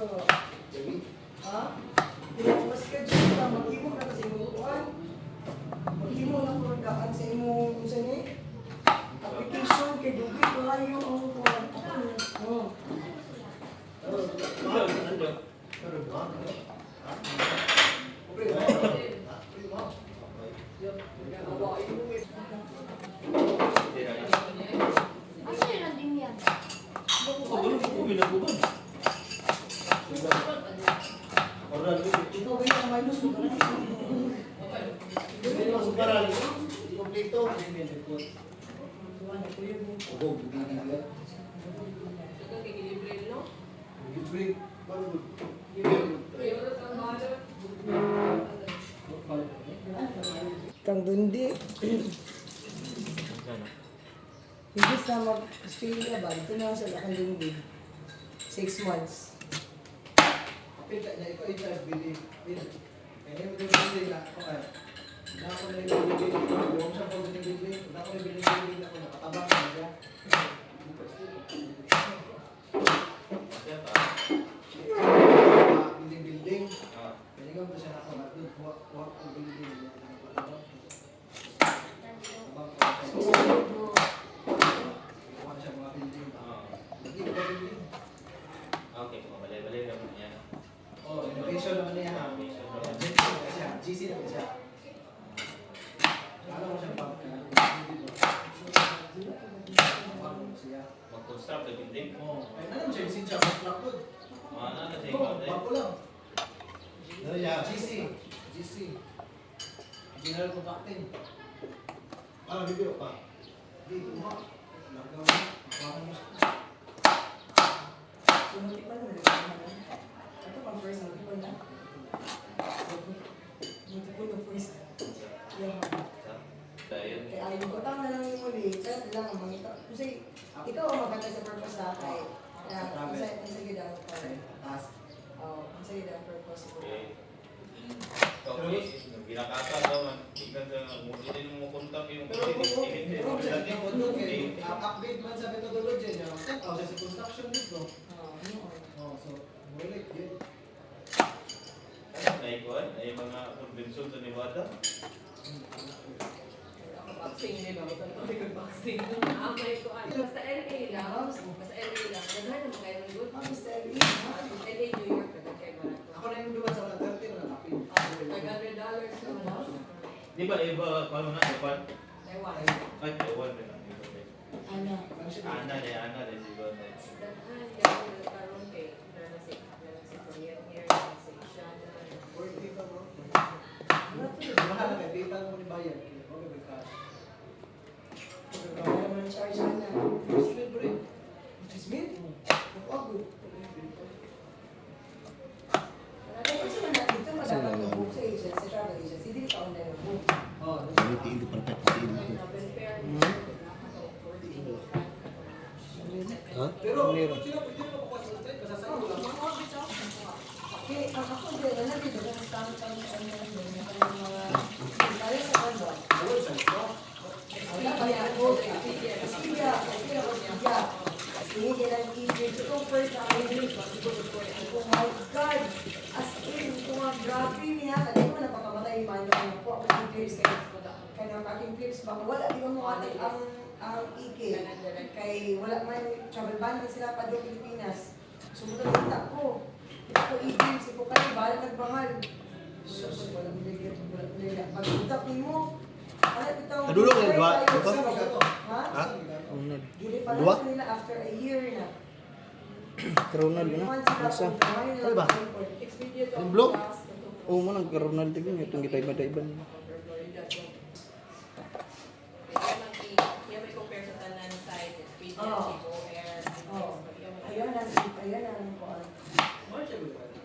So, ha? Pinag-schedule ka, maghimo na ka sa imong kuan. Maghimo na ko daan sa imong unsa ni? Application kay dugay kaayo ang kuan. Oh. Asa yung landing yan? Ikaw ba yung minus mo ka na? Kang dundi. Imbis na mag-Australia ba, dito na lang sa Lakang Dundi. 6 months. Building. Pwede ba siya na ako kuha kuha ang building. Tabang ko siya. Kuha siya mga building. Lagi ba building? Okay, mabalay-balay naman yan. Oh, innovation naman niya ha. GC naman siya. GC naman siya. Ano mo siya pag siya. Mag-construct the building. Oh, ay ano mo siya lisensya construct good. Ano na siya Oh, ikaw bago lang. Ano siya? GC. GC. General Contracting. Ah, video pa. Dito mo. Lagaw mo. Makuha mo siya. So, multiple na rin. Ito pang first, multiple na. Multiple na first. Yeah. Dahil, Kaya ayaw ko, tama na lang yung muli. Kaya lang ang mangita. Kasi ikaw ang maganda sa purpose ha. Kay, unsa gyud ang Task. oh, unsa gyud ang purpose mo. Okay. Okay, ginakata daw man. Tignan sa muli din mo kontak yung Pero kung siya okay, upgrade man sa methodology niya, tanaw siya sa construction dito. Oh, ano? Oh, so, balik yun. Naikuan, ay mga convention sa Nevada. Ako boxing, di ba? Ako boxing. Amay ko. Ano. Basta LA lang. Basta LA lang. Daghan naman kayo ng good. Ah, Mr. Lee, ha? LA, New York, daghan kayo barato. Ako na yung duwan sa mga 30 na kapin. $500 naman. Di ba iba, paano na, Japan? Taiwan. Ay, Taiwan rin ang iba. Ana. Ana, de, ana, de, siguro. Daghan kayo karon kay nana si Korean Air, nana si Asiana. 40 pa bro. Mahal na kay PayPal mo ni bayad. Kaya okay may cash. Wala mo ng charge ana. First mil bro. 6 mil? Ako ako. Kaya kasi man dito madapat mag-book sa agency, sa travel agency, dili ka online mag-book. Oh, Hindi perfect. Travel fair. Ha? pero sila pwede na makuha sa website basta sa iyo lang. Okay, ang ako din, wala dito kung tama-tama sa online mo, mga tayo sa ano. Sa website ko. Wala pa yan. Expedia, Expedia, Expedia. Sige, kailan i-grade. Ito first na kayo grade. Oh my God! As in, kung ang grabe niya, kaya mo napakamatay yung mano ko po ako ng clips kay kanang aking clips ba wala di ba mo atay ang EK kay wala man travel ban man sila pa doon Pilipinas. Sumutot kita ko. Ito ko e-games, ito kayo, bahala nagbahal. Sus, wala mo ligit, wala mo ligit. Pag-utak nimo, wala bitaw. Kadulog ang duha, Tayo di ba? Ha? Ha? Giliparan Duha? nila after a year na. Ronald na. Refund sila Asa? kung kamay nila Ano ba? report. Expedia to. Yung blue? Oo mo nang Ronald din itong gitay-badayban. Kaya may compare sa tanan side, Expedia, Oo. Chico Air, Oo. Ayan ang kuan.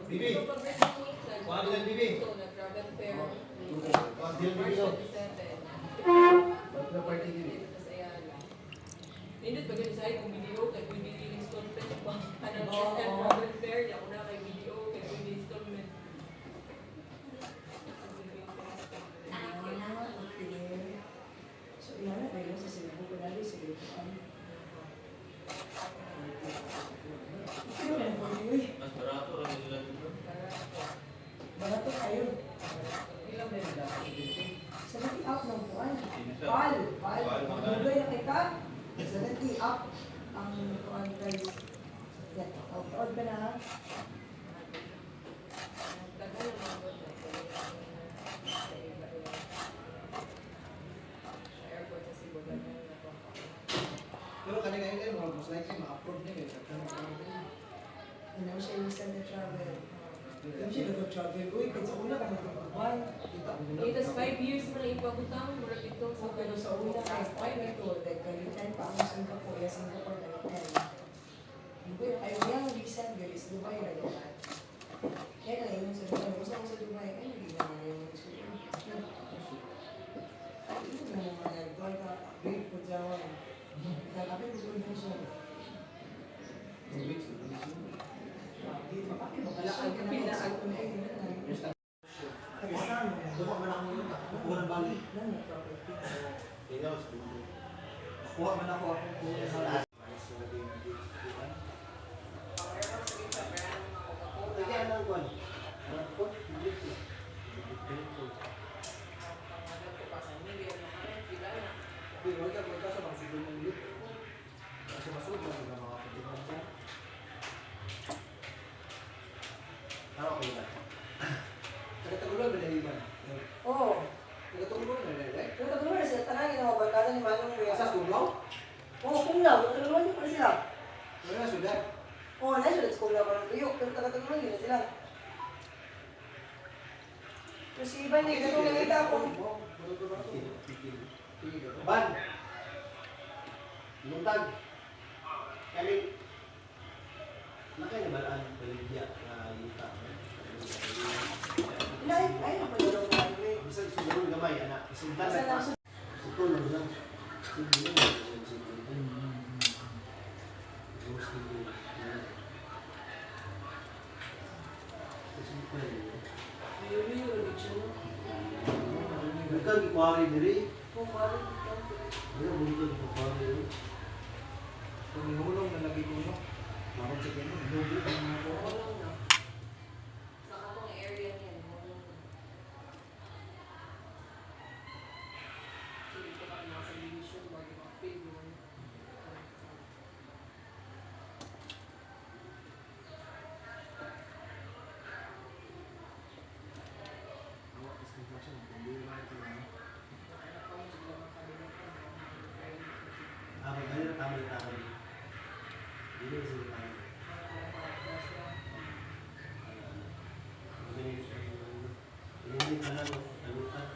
Bibi. So, pag next week, Kuha nila, Bibi. ito, nag-travel fair. Kuha nila, Bibi, March oh. 27. Ba't na party Bibi? Dito sa Ayala. Nindot pag sa kung video kay pwede installment pa. Ano SM travel fair, di ako na kay video kay pwede installment. Ah, okay. So, ilan na kayo sa Cebu? Wala rin sa Cebu. Ano? Mas barato rin. Lagi up ang kuan price. Yan, taod ka na ha. Tagal na mga sa iba iba. Sa airport sa Cebu, ganun na po. Pero kanina yun, mga most likely ma-approve niya eh. Ano siya yung send na travel. Ano siya nag-travel? Uy, kung sa una ka nag-Dubai. Eh, tas 5 years mo na ipabutang, murag ito So, pero sa una kay ay na to, like kalitan pa ang Singapore, ya Singapore kalitan. Dubai, ay yung recent girl is Dubai ra diba? Kaya na yun sa Dubai, gusto ko sa Dubai, ay hindi na nga yung gusto ko. Ay, yun na mga nagdoy ka, great po dyan. Kakapi ko kung gusto. Dito, bakit mo kasi ka na ko na yun na. Tagasama. Duha man ako yun. Kuha ng bali. Ano, property. Ikaw, siguro. Kuha man ako akong kuha sa Lagyan ng kwan. Ano ko? Hindi ko. Hindi ko. Hindi, wag ka, wag ka sa mga siguro ng ulit. Kasi masunod na sila mga kapatid mo. Ah, okay na. Taga-Tagulan ba dahil man? Oo. Taga-Tagulan ba dahil? Pero tagulan na sila, tanan yung mga barkada ni Manong Rhea. Asa Tuglaw? Oo, kung lang, tagulan niyo pa sila. Wala na sudah. Oo, na sila, kung lang parang tuyo, pero taga-tagulan yun na sila. Pero si Ivan, eh, katong nakita ako. Ban! Luntag! Kani, nakay na balaan baligya na yuta. Ay, ay, napadalaw na highway. Bisan siguro gamay, anak. Isundan Basta na lang, Ito lang lang. Sige lang. Sige Nagkagikwari diri. kung parang, Ano buntod ko kwari. Kung nihulong na lagi ko no. Marong sa kanya, nihulong ang mga ko. Mulong na. Sa katong area niya, mulong na. So, dito ka mga subdivision, bago mga field mo. Ah, magdali na tama na tama. Dili na sila tama. Hindi ka na talutan.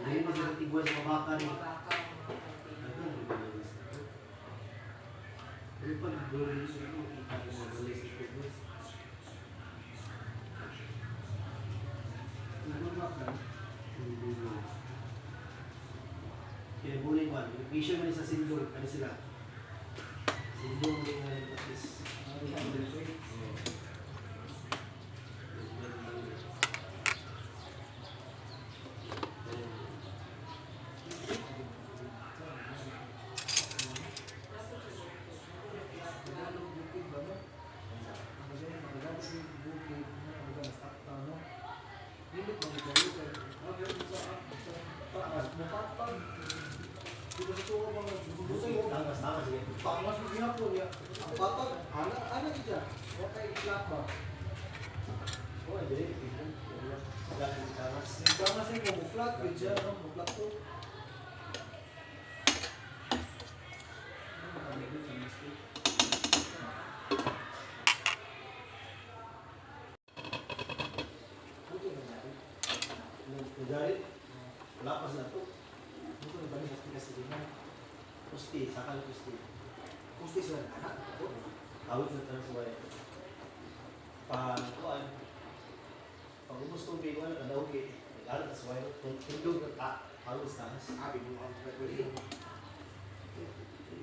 Hindi mo sila tigwa sa mabaka rin. Ano pa nag-glory siya ako, kita ko mga balay sa tubo. Google Map lang. Yung Google. Kaya bunay ba, location mo sa Sindong, ano sila? Sindong mo nga yung patis. Oo. Tagalog bukid ba no? Ang ganyan, Tagalog bukid na kumbaga mas akta no? Dili ko magaling kay sa taas mupatag. Di ba sa tuwa mga Gusto gusto mo, tangas, tangas, sige. Tangas mo gihapon niya. Ang patag, ana ana gid siya. Wa kay flat ba? Oo, dili, tignan. Wala kang tangas. Yung tangas ay mo flat gid siya no, mo flat to. Nagari, wala pa sa to. Dito na balik sa tigas sa dinay. Pusti, sakal pusti. Pusti sila anak. Awit na tanong sa bayan. Pag, kuan, pag ubos tubig, wala ka daw kay. Nag-aral sa bayan, tundog na ta, awit sa taas. Abi mo ang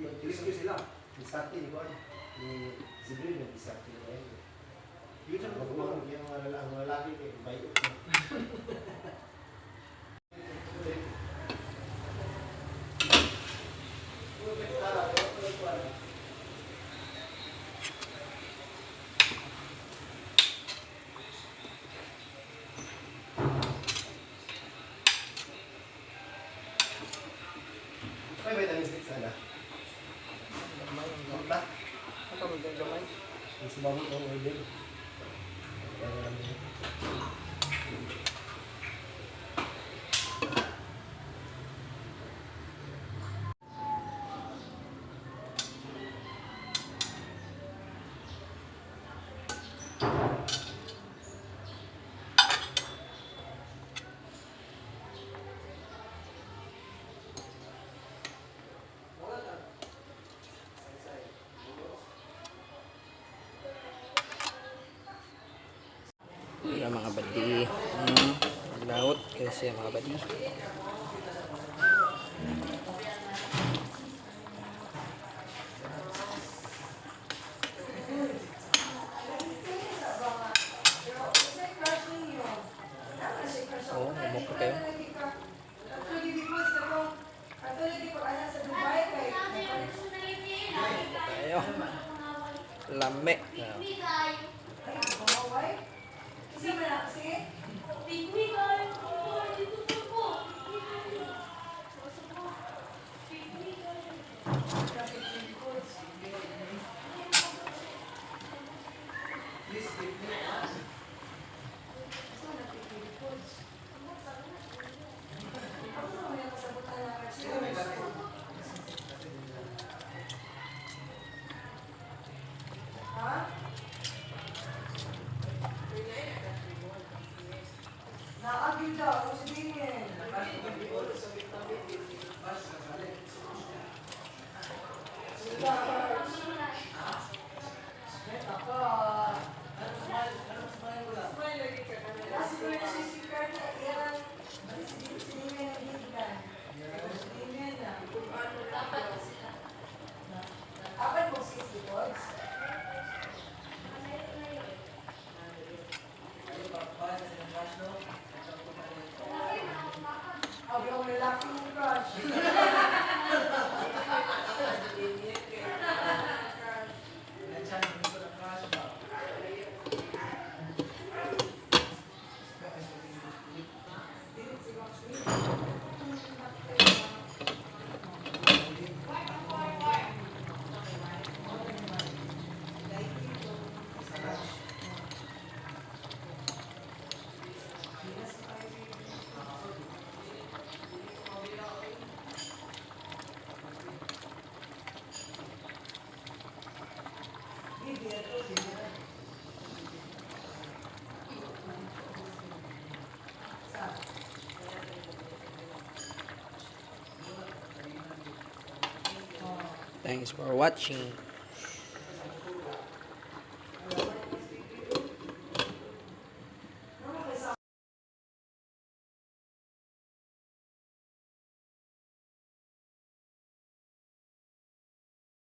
Rescue sila. Diskarte ni kuan. Ni Zibril nag-diskarte ni bayan. Yun sa Ang mga yung mga lalaki, ang mga lalaki kay bayot na. May vitamin C sana. Gamay ang gamay. Ba? Ano ba gamay? Ang sumabot ang order. Kaya lang yun. Iya mga badi. Maglaot kasi mga badi. Pero unsay crush ninyo? Naa siya crush ako. Oo, Wala mukha lagi kayo. ka. Actually, because ako, actually, di ko ana sa Dubai kay Tayo. Lame. Ay, baway. Kasi man ako, sige. Please give me a Asa na pipili-foods? Ako naman yung kasabutan ng crush. Ha? Naagil daw, ako si Damien. Smile lagi ka camera. Siguro na si Kurt na iyan. Si Damien ang hignan. Si Damien na. Apat mo 60 pods? Abi ako lalaki mong crush. Thanks for watching.